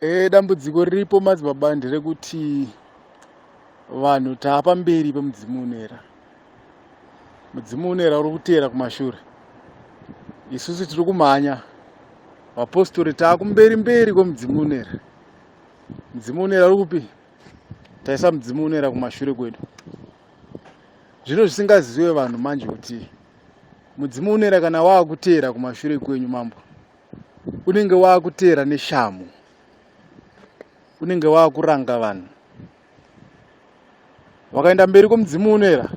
E, dambudziko riripo madzibaba nderekuti vanhu taapamberi pemudzimu unoera. Mudzimu unoera uri kuteera kumashure, isusu tiri kumhanya. Vapostori taakumberi mberi kwemudzimu unoera. Mudzimu unoera uri kupi? Taisa mudzimu unoera kumashure kwedu. Zvino zvisingazive vanhu manje kuti mudzimu unoera kana waakuteera kumashure kwenyu mambo, unenge waakuteera neshamhu, unenge waakuranga vanhu. Wakaenda mberi kwemudzimu unoera,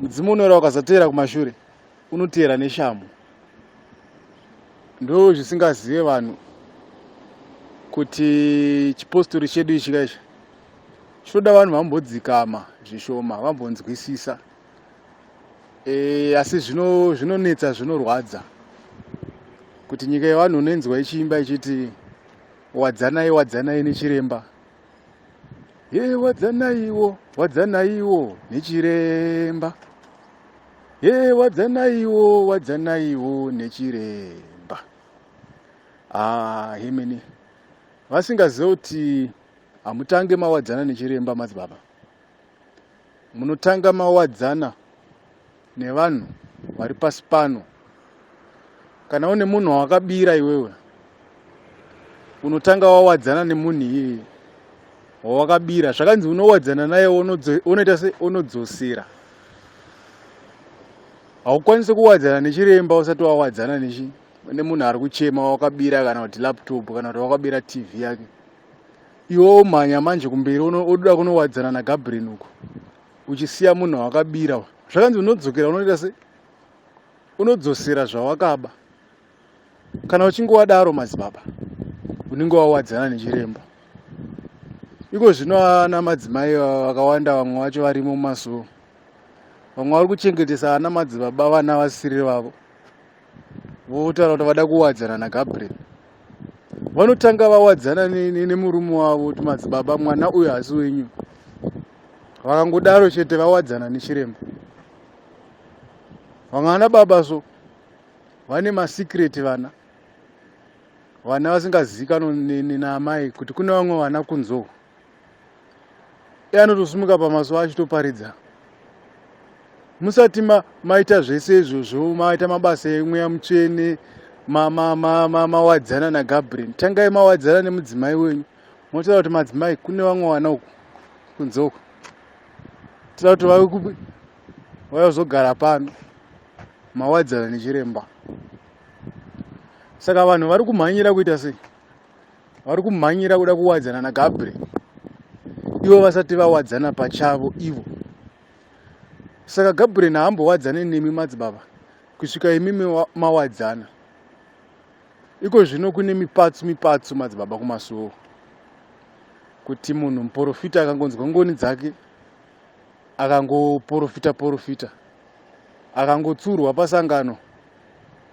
mudzimu unoera ukasateera kumashure, unoteera neshamhu. Ndo zvisingazive vanhu kuti chipostori chedu ichi kaichi chinoda vanhu vambodzikama zvishoma, vambonzwisisa. E, asi zvinonetsa, zvinorwadza kuti nyika yevanhu unonzwa ichiimba ichiti wadzanai, wadzanai nechiremba. Ye, wadzanaiwo, wadzanaiwo nechiremba. Ye, wadzanaiwo, wadzanaiwo nechiremba. Ah, hemeni vasingazive kuti hamutange mawadzana nechiremba madzibaba, munotanga mawadzana nevanhu vari pasi pano. Kana une munhu wawakabira iwewe, unotanga wawadzana nemunhu iyeye wawakabira. Zvakanzi unowadzana naye, unoita se unodzosera. Haukwanisi kuwadzana nechiremba usati wawadzana nechi nemunhu ari kuchema wawakabira, kana kuti laptop, kana kuti wakabira TV yake. Iwe womhanya manje kumberi ododa kunowadzana naGabriel uko, uchisiya munhu wawakabira. Zvakanzi unodzokera, unoita se unodzosera zvawakaba. Kana uchinge wadaro madzibaba, unenge wawadzana nechiremba. Iko zvino ana madzimai vakawanda, vamwe vacho varimo mumasuo, vamwe vari kuchengetesa ana madzibaba vana vasiri vavo, votaura kuti vada kuwadzana naGabriel. Vanotanga vawadzana nemurume wavo kuti madzibaba, mwana uyu hasi wenyu. Vakangodaro chete, vawadzana nechiremba. Vamwe vana baba so vane masecret, vana vana vasingazivikanwa naamai kuti kune vamwe vana kunzo. Iye anotosimuka pamazuva achitoparidza. Musati maita zvese izvozvo, maita mabasa emweya mutsvene, mawadzana naGabriel, tangai mawadzana nemudzimai wenyu. Motaura kuti madzimai, kune vamwe vana uku kunze uku, toda kuti vave kupi, vayozogara pano. Mawadzana nechiremba. Saka vanhu vari kumhanyira kuita sei? Vari kumhanyira kuda kuwadzana naGabriel ivo vasati vawadzana pachavo ivo. Saka Gabriel haambowadzane nemi madzibaba kusvika imimi mawadzana. Iko zvino kune mipatsu mipatsu madzibaba kumasuo, kuti munhu muprofita akangonzwa ngoni dzake, akangoprofita profita, akangotsurwa pasangano,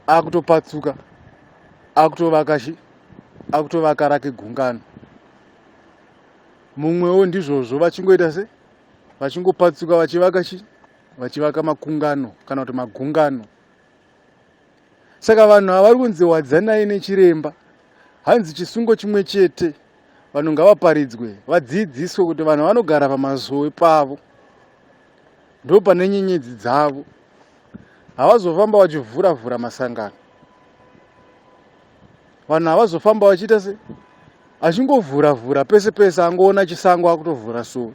akutopatsuka, akutovaka chi akutovaka rake gungano. Mumwewo ndizvozvo, vachingoita se vachingopatsuka, vachivaka chi vachivaka makungano kana kuti magungano. Saka vanhu ava vari kunzi wadzanai nechiremba, hanzi chisungo chimwe chete. Vanhu ngavaparidzwe, vadzidziswe kuti vanhu vanogara pamasowe pavo, ndo pane nyenyedzi dzavo. Havazofamba vachivhura vhura masangano. Vanhu havazofamba vachiita se achingovhura vhura pese pese, angoona chisango akutovhura sowe.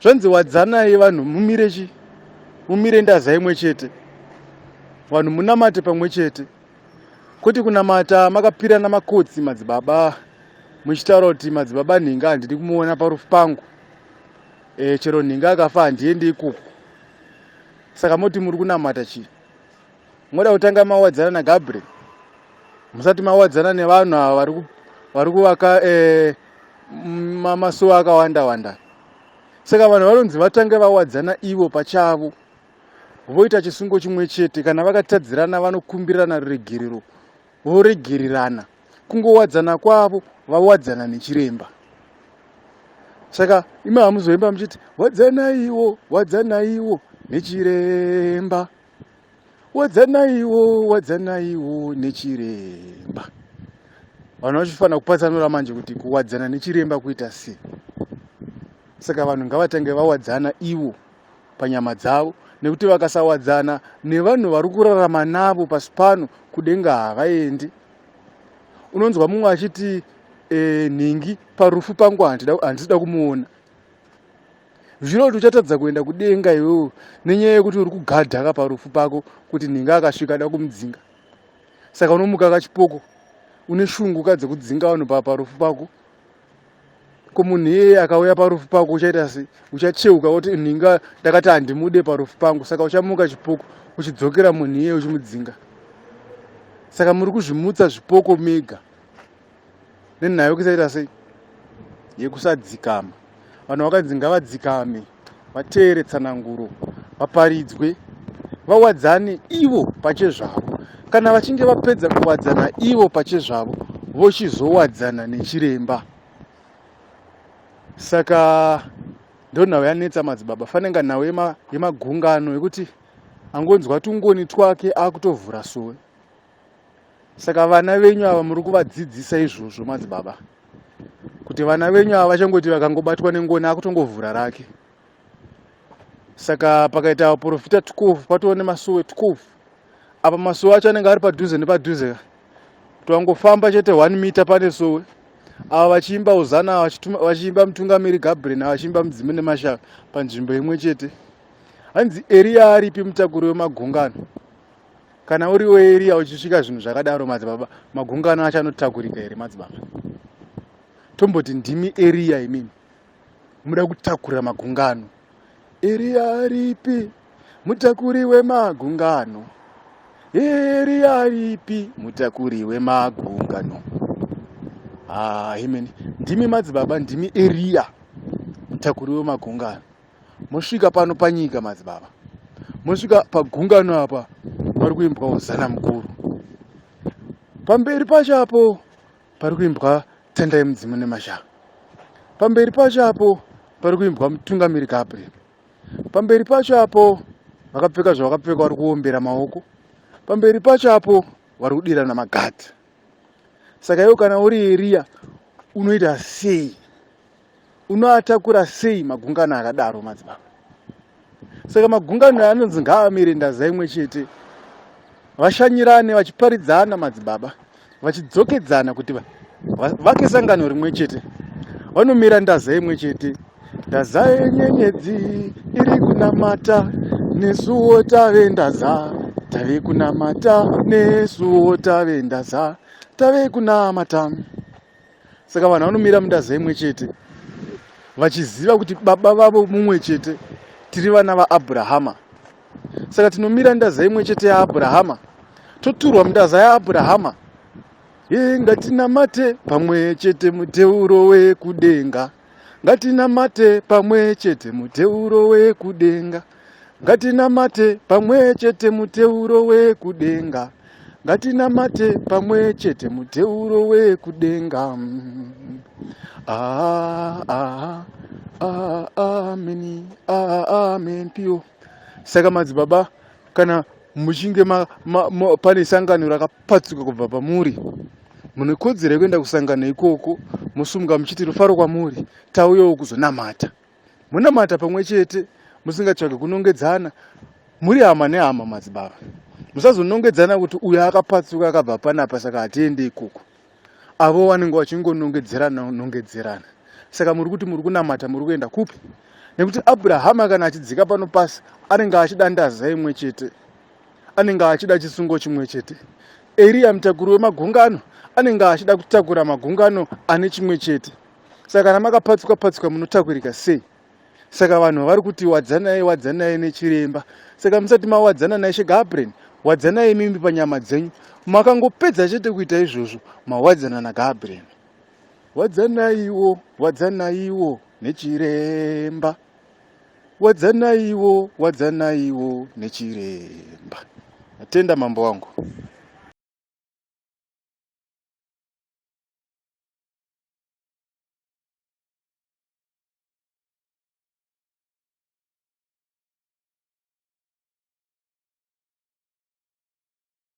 Zvanzi wadzanai vanhu, mumire chi mumire ndaza imwe chete, vanhu munamate pamwe chete, kwete kunamata makapirana makotsi madzibaba, muchitaura kuti madzibaba nhinga handidi kumuona parufu pangu, e, chero nhinga akafa handiendi ikoko. Saka moti muri kunamata chii? Moda kutanga mawadzana naGabriel musati mawadzana nevanhu ava vari kuvaka e, masuo akawanda wanda. Saka vanhu vanonzi vatange vawadzana ivo pachavo, voita chisungo chimwe chete. Kana vakatadzirana, vanokumbirana ruregerero, voregererana. Kungowadzana kwavo, vawadzana nechiremba. Saka imi hamuzoimba muchiti wadzanaiwo, wadzanaiwo nechiremba, wadzanaiwo, wadzanaiwo nechiremba. Vanhu vachifanira kupatsanura manje kuti kuwadzana nechiremba kuita sei. Saka vanhu ngavatange vawadzana ivo panyama dzavo nekuti vakasawadzana nevanhu vari kurarama navo pasi pano kudenga havaendi. Unonzwa mumwe achiti e, nhingi parufu pangu handisida kumuona. Zvireva kuti uchatadza kuenda kudenga iwewe nenyaya yekuti uri kugadhaka parufu pako kuti nhingi akasvika ada kumudzinga. Saka unomuka kachipoko une shungu ka dzekudzinga vanhu parufu pako. Ko munhu iyeye akauya parufu pako uchaita sei? Uchacheuka woti nhinga ndakati handimude parufu pangu. Saka uchamuka chipoko uchidzokera munhu iyeye uchimudzinga. Saka muri kuzvimutsa zvipoko mega nenhau yekusaita sei yekusadzikama. Vanhu vakanzi ngavadzikame, vateere tsananguro, vaparidzwe, vawadzane ivo pachezvavo. Kana vachinge vapedza kuwadzana ivo pachezvavo, vochizowadzana nechiremba. Saka ndonhau yanetsa madzibaba, fanenga nhau yemagungano yekuti angonzwa tungoni twake akutovhura sowe. Saka vana venyu ava muri kuvadzidzisa izvozvo madzibaba, kuti vana venyu ava vachangoti vakangobatwa nengoni akutongovhura rake. Saka pakaita vaprofita 12 patova nemasowe 12. Apa masowe acho anenge ari padhuze nepadhuze, kuti vangofamba chete 1 meter pane sowe. Ava vachiimba Hosanna, vachiimba mutungamiri Gabriel, vachiimba mudzimu nemashava panzvimbo imwe chete. Hanzi Eriya aripi mutakuri wemagungano? Kana uriwo Eriya uchisvika zvinhu zvakadaro madzibaba, magungano acho anotakurika here madzibaba? Tomboti ndimi Eriya imimi muda kutakura magungano. Eriya aripi mutakuri wemagungano? Eriya aripi mutakuri wemagungano? Ah, imeni ndimi madzibaba, ndimi Eriya mutakuri wemagungano. Mosvika pano panyika madzibaba, mosvika pagungano apa pari kuimbwa Hosana mukuru, pamberi pacho apo pari kuimbwa Tendai Mudzimu Nemashava, pamberi pacho apo pari kuimbwa Mutungamiri Gabriel, pamberi pacho apo vakapfeka zvavakapfeka vari kuombera maoko, pamberi pacho apo vari kudirana magadhi. Saka iwe kana uri Eriya unoita sei? Unoatakura sei magungano akadaro madzibaba? Saka magungano anonzi ngaamire ndaza imwe chete, vashanyirane vachiparidzana madzibaba, vachidzokedzana kuti vake sangano rimwe chete. Vanomira ndaza imwe chete, ndaza yenyenyedzi iri kunamata, nesuwo tave ndaza, tave kunamata, nesuwo tave ndaza, tave kunamata. Saka vanhu vanomira mundaza imwe chete vachiziva kuti baba vavo mumwe chete, tiri vana vaAbrahama. Saka tinomira ndaza imwe chete yaAbrahama, toturwa mundaza yaAbrahama. Ye, ngatinamate pamwe chete muteuro wekudenga, ngatinamate pamwe chete muteuro wekudenga, ngatinamate pamwe chete muteuro wekudenga, ngatinamate pamwe chete muteuro wekudenga. Ah, ah, ah, amen, ah, amen pio. Saka madzibaba, kana muchinge pane sangano rakapatsuka kubva pamuri, mune kodzero yekuenda kusangano ikoko, mosumuka muchiti rufaro kwamuri, tauyawo kuzonamata. Munamata pamwe chete musingatsvage kunongedzana, muri hama nehama madzibaba. Musazonongedzana kuti uyo akapatsuka akabva panapa saka hatiende ikoko. Avo vanenge vachingonongedzerana nongedzerana. Saka muri kuti muri kunamata muri kuenda kupi? Nekuti Abrahama kana achidzika pano pasi anenge achida ndaza imwe chete, anenge achida chisungo chimwe chete. Eriya mutakuri wemagungano anenge achida kutakura magungano ane chimwe chete. Saka kana makapatsuka patsuka munotakurika sei? Saka vanhu vari kuti wadzanai wadzanai nechiremba. Saka musati mawadzana naIshe Gabriel, wadzanai imimi panyama dzenyu. Makangopedza chete kuita izvozvo, mawadzana naGabriel. Wadzanaiwo, wadzanaiwo nechiremba. Wadzanaiwo, wadzanaiwo nechiremba. Atenda mambo wangu.